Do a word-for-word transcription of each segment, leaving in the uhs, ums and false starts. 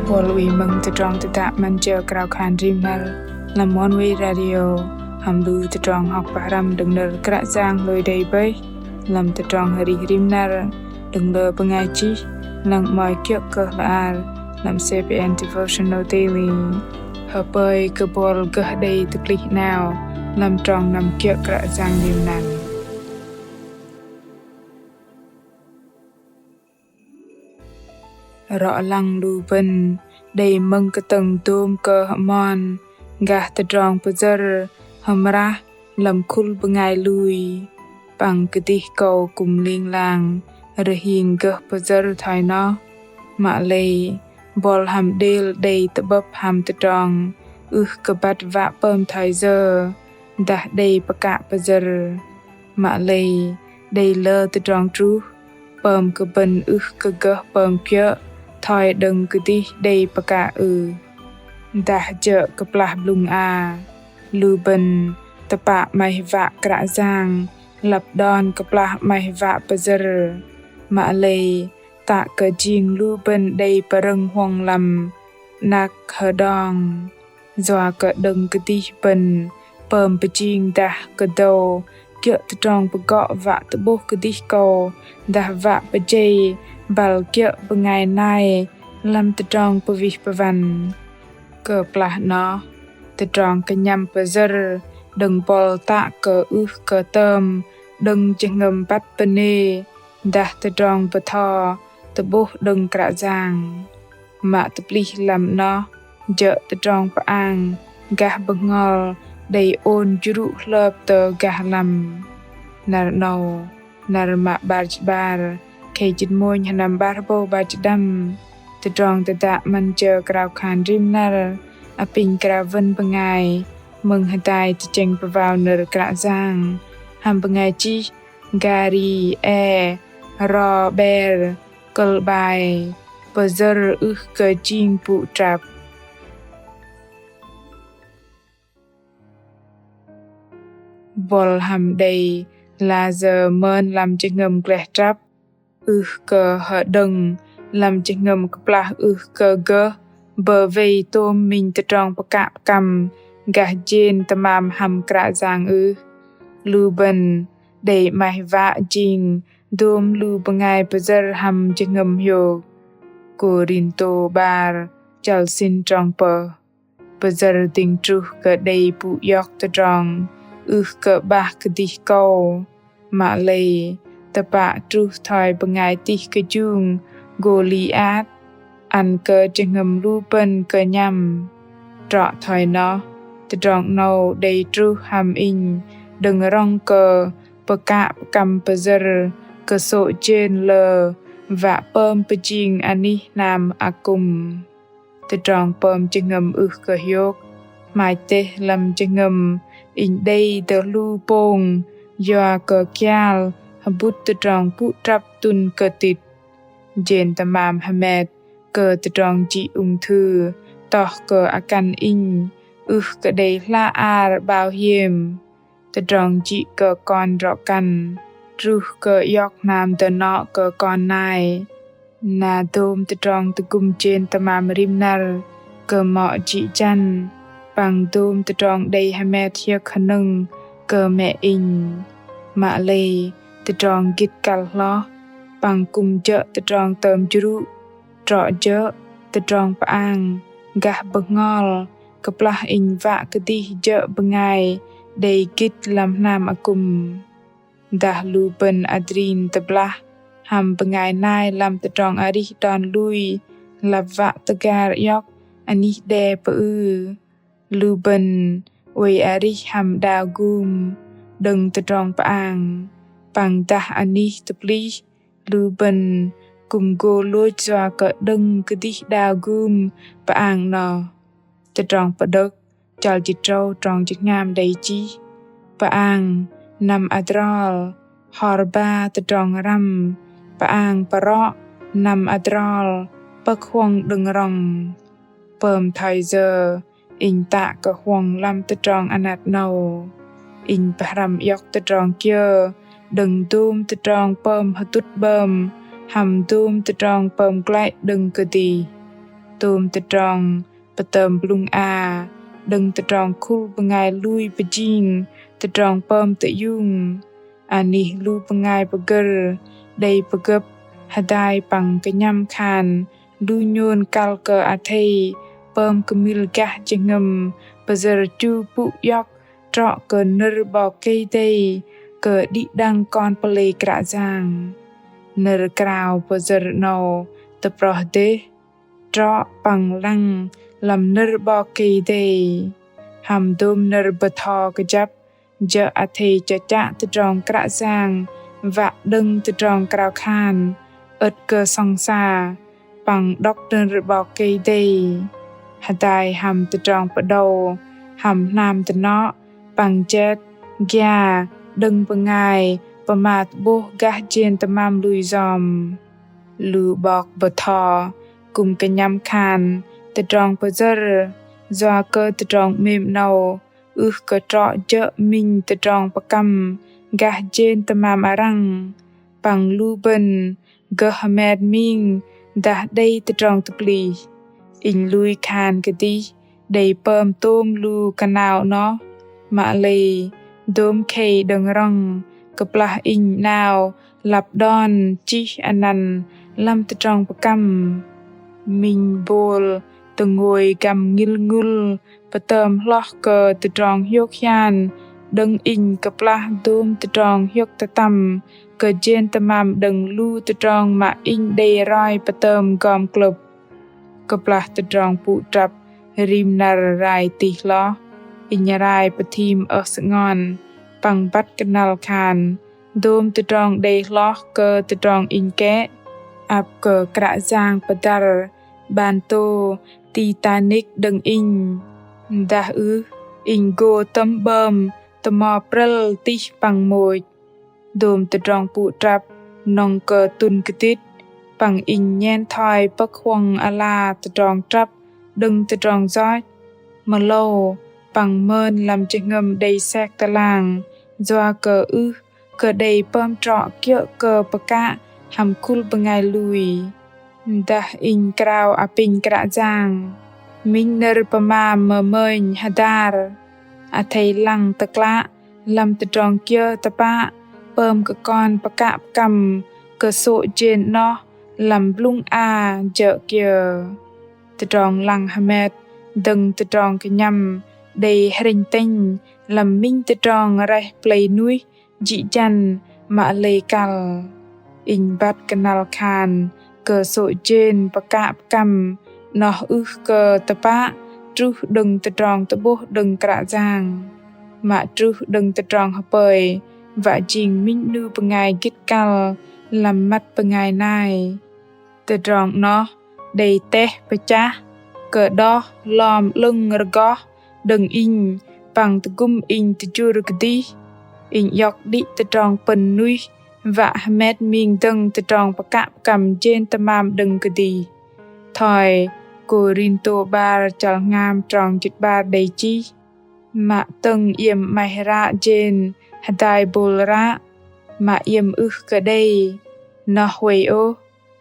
Buăl ui mơ̆ng tơdrong tơdă 'Măn Jơ Krao Khan Rim Năr lăm Oneway Radio hăm lu tơdrong hŏk pơhrăm đơ̆ng nơ̆r Kră Yang hlôi đei bơih lăm tơdrong arih rim năr đơ̆ng lơ bơngai chih lăng 'mơ̆i kiơ̆ kơ hla ar lăm CBN Devotional Daily. Hơpơi kơ buăl gơh đei tơplih 'nao lăm trong năm kiơ̆ Kră Yang rim năr. Rŏ lăng lu bơ̆n đei mơ̆ng kơtơ̆ng dôm kơ hơmon gah tơdrong pơyơ̆r hơmrah lăm khul bơngai lui. Păng kơdih akâu kư̆m ling lang rơhing gơh pơyơ̆r thoi noh. Mă lei buăl hăm đêl đei tơ'bơ̆p hăm tơdrong ưh kơ băt wă pơm thoi yơ dah đei pơkă pơyơ̆r. Mă lei đei lơ tơdrong truh pơm kơ bơ̆n ưh kơ gơh pơm kiơ̆ thoi đơ̆ng kơdih đei pơkă ưh. Dah jơ̆ kơplah blŭng a, lu bơ̆n tơpă 'maih wă Kră Yang lăp đon kơplah 'maih wă pơyơ̆r. Mă lei tă kơ jing lu bơ̆n đei pơrơ̆ng huŏng lăm 'năk hơđong. Yua kơ đơ̆ng kơdih bơ̆n pơm pơjing dah kơdâu kiơ̆ tơdrong pơgŏ wă tơ'bôh kơdih akâu dah wă pơjei băl kiơ̆ bơngai nai lăm tơdrong pơwih pơwăn. Kơplah noh, tơdrong kơnhăm pơyơ̆r đơ̆ng buăl tă kơ ưh kơ tơm đơ̆ng jơhngơ̆m băt bơnê dah tơdrong bơtho tơ'bôh đơ̆ng Kră Yang. Mă tơplih lăm noh jơ̆ tơdrong pơang gah bơhngol đei ôn jrŭ hlơp tơ gah lăm. Năr 'nâu, năr mă 'bar jĭt 'bar, khei jĭt mônh hơnăm 'bar rơbâu 'bar jĭt đăm, tơdrong tơdă 'Măn Jơ Krao Khan Rim Năr apinh krao wơ̆n bơngai mơ̆ng hơdai tơchĕng pơwao nơ̆r Kră Yang hăm bơngai chih Gari E. Rober, kơ̆l 'bai Pơyơ̆r ưh kơ jing pŭ trăp. Buăl hăm đei la yơ mơn lăm jơhngơ̆m gleh trăp, ưh kơ hơđơ̆ng lăm jơhngơ̆m kơplah ưh kơ gơh bơwei tôm minh tơdrong pơkă pơkăm gah jên tơmam hăm Kră Yang ưh. Lu bơ̆n đei 'maih wă jing dôm lu bơngai pơyơ̆r hăm jơhngơ̆m hiôk. Kôrintô 'bar, chăl sĭn trong pơh. Pơyơ̆r dĭng truh kơ đei pŭ iŏk tơdrong ưh kơ 'bah kơdih akâu. Mă lei tơpă truh thoi bơngai tih kơjung Gôliat ăn kơ jơhngơ̆m lu bơ̆n kơnhăm. Trŏ thoi noh, tơdrong 'nâu đei truh hăm inh đơ̆ng rŏng kơ pơkă pơkăm pơyơ̆r kơsô̆ jên lơ wă pơm pơjing anih hnam akŭm. Tơdrong pơm jơhngơ̆m ưh kơ hiôk hmach teh lăm jơhngơ̆m inh đei dơh lu pông yua kơ kial hơbŭt tơdrong pŭ trăp tŭn kơtit. Jên tơmam hơmet kơ tơdrong jĭ ung thư toh kơ akăn inh ưh kơ đei hla ar 'bao hiêm. Tơdrong jĭ kơ kon drŏ-kăn truh kơ iŏk hnam dơnŏ kơ kon nai. Na dôm tơdrong tơgŭm jên tơmam rim năr kơmŏ jĭ jăn păng dôm tơdrong đei hơmet hiơ̆k hơnơ̆ng kơ mĕ inh. Mă lei tơdrong gĭt kăl hloh păng kư̆m jơ̆ tơdrong tơm jrŭ. Trŏ jơ̆ tơdrong pơang gah bơhngol kơplah inh wă kơdih jơ̆ bơngai đei gĭt lăm hnam akŭm. Dah lu bơ̆n adrin tơblah hăm bơngai nai lăm tơdrong arih đon lui lăp wă tơgar iŏk anih đe pơư. Lu bơ̆n oei arih hăm đao gŭm đơ̆ng tơdrong pơang. Păng dah anih tơplih, lu bơ̆n kư̆m gô lôch yua kơ đơ̆ng kơdih đao gŭm pơang noh. Tơdrong Pơđơ̆k, chăl jĭt tơdrâu, trong jĭt hngam đei chih: Pơang năm adrol hor ba tơdrong răm, pơang pơrŏ năm adrol pơ̆k huŏng đơ̆ng rŏng. Pơm thoi yơ inh tă kơ huŏng lăm tơdrong anat 'nâu? Inh pơhrăm iŏk tơdrong kiơ đơ̆ng dôm tơdrong pơm hơtŭt 'bơm hăm dôm tơdrong pơm glăi đơ̆ng kơdih? Tôm tơdrong pơtơm blŭng a đơ̆ng tơdrong khul bơngai lui pơjing tơdrong pơm tơiung. Anih lu bơngai pơgơ̆r đei pơgơ̆p hơdai păng kơnhăm khan lu nhôn kăl kơ athei pơm kơmil gah jơhngơ̆m pơyơ̆r chu pŭ iŏk trŏ kơ nơ̆r 'Bok Kei-Dei kơ đĭ đăng kon pơlei Kră Yang. Nơ̆r krao pơyơ̆r 'nâu tơproh dêh trŏ păng lăng lăm nơ̆r 'Bok Kei-Dei. Hăm dôm nơ̆r bơtho kơjăp jơ̆ athei chă chă tơdrong Kră Yang wă đơ̆ng tơdrong krao khan ơ̆t kơ sŏng sa păng đŏk nơ̆r 'Bok Kei-Dei. Hơdai hăm tơdrong pơđâu hăm hnam dơnŏ păng jet gia đơ̆ng bơngai pơmat 'bôh gah jên tơmam lui yom. Lu 'bok bơtho kư̆m kơnhăm khan tơdrong pơyơ̆r yua kơ tơdrong 'mêm 'nâu ưh kơ trŏ jơ̆ minh tơdrong pơkăm gah jên tơmam arăng. Păng lu bơ̆n gơh hơmet ming dah đei tơdrong tơplih. Inh lui khan kơdih đei pơm tôm lu kơnao 'noh. Mă lei dôm khei đơ̆ng rŏng kơplah inh 'nao lăp đon chih anăn lăm tơdrong pơkăm. Minh bôl tơngôi găm ngil ngŭl pơtơm hloh kơ tơdrong hiôk hian đơ̆ng inh kơplah dôm tơdrong hiôk tơtăm kơ jên tơmam đơ̆ng lu tơdrong mă inh đei roi pơtơm gom klơ̆p. Kơplah tơdrong pŭ trăp rim năr rai tih hloh, inh rai pơthim ơh sơngon păng băt kơnăl khan dôm tơdrong đei hloh kơ tơdrong inh kĕ. Ăp kơ Kră Yang pơdăr 'ban tô Titanic đơ̆ng inh. Dah ưh, inh gô tơm 'bơm tơmo prơ̆l tih păng môch. Dôm tơdrong pŭ trăp nŏng kơ tŭn kơdĭt păng inh nhen thoi pơ̆k huŏng ala tơdrong trăp đơ̆ng tơdrong yoch. Mơlâu păng mơn lăm jơhngơ̆m đei sek tơlang yua kơ ưh kơ đei pơm trŏ kiơ̆ kơ pơkă hăm khul bơngai lui. Dah inh krao apinh Kră Yang, minh nơ̆r pơma mơmơnh hơdar, athei lăng tơklă lăm tơdrong kiơ tơpă pơm kơ kon pơkă pơkăm kơ sô̆ jên 'noh lăm blŭng a jơ̆ kiơ. Tơdrong lăng hơmet dơ̆ng tơdrong kơnhăm đei hrĕnh tĕnh lăm minh tơdrong reh plei nuih jĭ jăn mă lei kăl. Inh băt kơnăl khan kơ sô̆ jên pơkă pơkăm 'noh ưh kơ tơpă truh đơ̆ng tơdrong tơ'bôh đơ̆ng Kră Yang, mă truh đơ̆ng tơdrong hơpơi wă jing minh 'nu bơngai gĭt kăl lăm măt bơngai nai. Tơdrong 'noh đei teh pơchah kơ đoh lom 'lơ̆ng rơgoh đơ̆ng inh păng tơgŭm inh tơjur kơdih. Inh iŏk đĭ tơdrong pơ̆n nuih wă hơmet ming dơ̆ng tơdrong pơkă pơkăm jên tơmam đơ̆ng kơdih. Thoi Kôrintô 'bar chăl hngam trong jĭt 'bar đei chih: Mă tơ̆ng iĕm 'maih ră jên hơdai bôl ră, mă iĕm ưh kơ đei, noh huay ôh,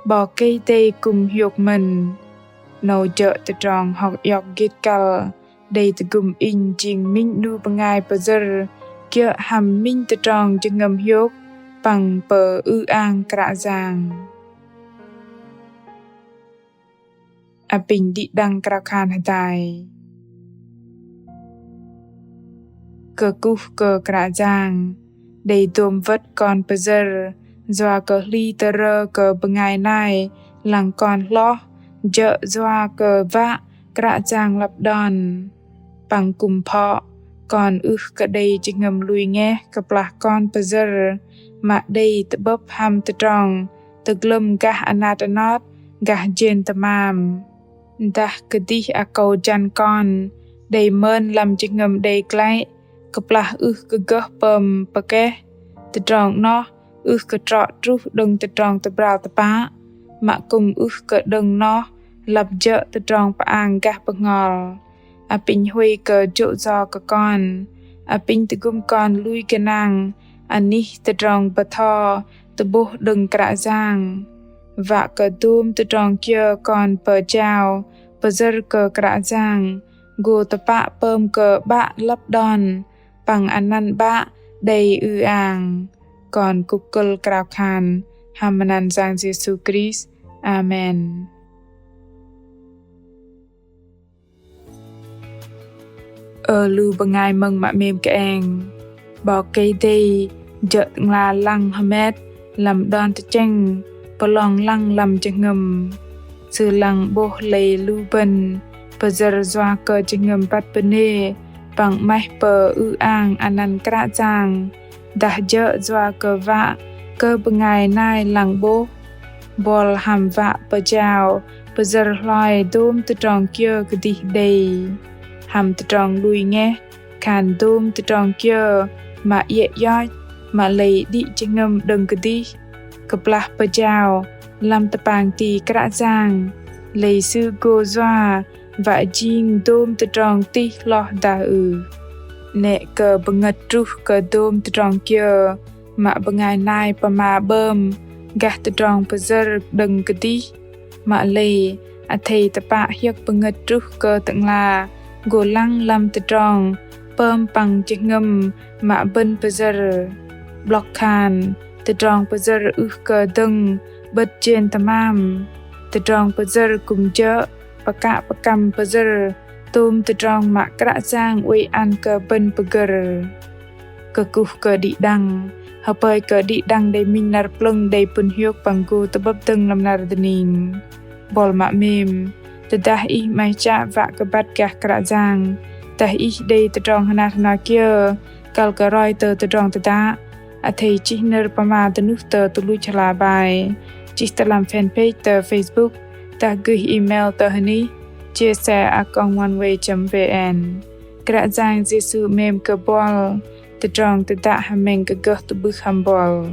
'Bok Kei-Dei kư̆m hiôk mơ̆n. 'Nâu jơ̆ tơdrong hŏk iŏk gĭt kăl đei tơgŭm inh jing minh 'nu bơngai pơyơ̆r kiơ̆ hăm minh tơdrong jơhngơ̆m hiôk păng pơư ang Kră Yang. Apinh đĭ đăng krao khan hơdai. Kơkuh kơ Kră Yang, đei dôm wơ̆t kon pơyơ̆r yua kơ hli tơrơ kơ bơngai nai lăng kon hloh, jơ̆ yua kơ wă Kră Yang lăp đon. Păng kư̆m phŏ kon ưh kơ đei jơhngơ̆m lui ngeh kơplah kon pơyơ̆r, mă đei tơ'bơ̆p hăm tơdrong tơglơ̆m gah anat anot gah jên tơmam. Dah kơdih akâu jăn kon đei mơn lăm jơhngơ̆m đei glăi kơplah ưh kơ gơh pơm pơkeh, tơdrong 'noh ưh kơ trŏ truh đơ̆ng tơdrong tơbral tơpă, mă kư̆m ưh kơ đơ̆ng noh lăp jơ̆ tơdrong pơang gah bơhngol. Apinh huay kơ jô̆ yo kơ kon, apinh tơgŭm kon lui gơnang anih tơdrong bơtho tơ'bôh đơ̆ng Kră Yang. Wă kơ dôm tơdrong kiơ kon pơjao pơyơ̆r kơ Kră Yang gô tơpă pơm kơ 'Bă lăp đon păng anăn 'Bă đei ư-ang. Kon kŭk kơ̆l krao khan hăm anăn Yang Yêsu Krist. Amen. Ơ lu bơngai mơ̆ng mă 'mêm kơeng, 'Bok Kei-Dei jơ̆ Tơ'ngla lăng hơmet lăm đon tơchĕng, pơlong lăng lăm jơhngơ̆m. Sư lăng 'bôh lei lu bơ̆n pơyơ̆r yua kơ jơhngơ̆m băt bơnê păng 'maih pơư-ang anăn Kră Yang, dah jơ̆ yua kơ wă kơ bơngai nai lăng 'bôh. Buăl hăm wă pơjao pơyơ̆r hloi dôm tơdrong kiơ kơdih đei. Hăm tơdrong lui ngeh khan dôm tơdrong kiơ mă iĕ ioch, mă lei đĭ jơhngơ̆m đơ̆ng kơdih. Kơplah pơjao lăm tơpang ti Kră Yang, lei Sư gô yua wă jing dôm tơdrong tih hloh dah ưh. 'Nĕ kơ bơngơ̆t truh kơ dôm tơdrong kiơ mă bơngai nai pơma 'bơm gah tơdrong pơyơ̆r đơ̆ng kơdih, mă lei athei tơpă hiơ̆k bơngơ̆t truh kơ Tơ'ngla gô lăng lăm tơdrong pơm păng jơhngơ̆m mă bơ̆n pơyơ̆r. 'Blŏk khan tơdrong pơyơ̆r ưh kơ dơ̆ng 'bơ̆t jên tơmam. Tơdrong pơyơ̆r kư̆m jơ̆ pơkă pơkăm pơyơ̆r tôm tơdrong mă Kră Yang oei ăn kơ bơ̆n pơgơ̆r. Kơkuh kơ đĭ đăng, hơpơi kơ đĭ đăng đei minh năr plơ̆ng đei pŭn hiôk păng gô tơ'bơ̆p dơ̆ng lăm năr dơning. Buăl mă 'mêm, tơdah ih 'maih chă wă kơ băt gah Kră Yang, dah ih đei tơdrong hơnat hơnat kiơ kăl kơ roi tơ tơdrong tơdă, athei chih nơ̆r pơma dơnuh tơ tơluch hla bơar, chih tơ lăm fanpage tơ Facebook, dah gơih email tơ hơnih chia sẻ a còng oneway chấm vn. Kră Yang Yêsu 'mêm kơ buăl. Tơdrong tơdă hơmĕng kơ gơh tơ'bưh hăm buăl.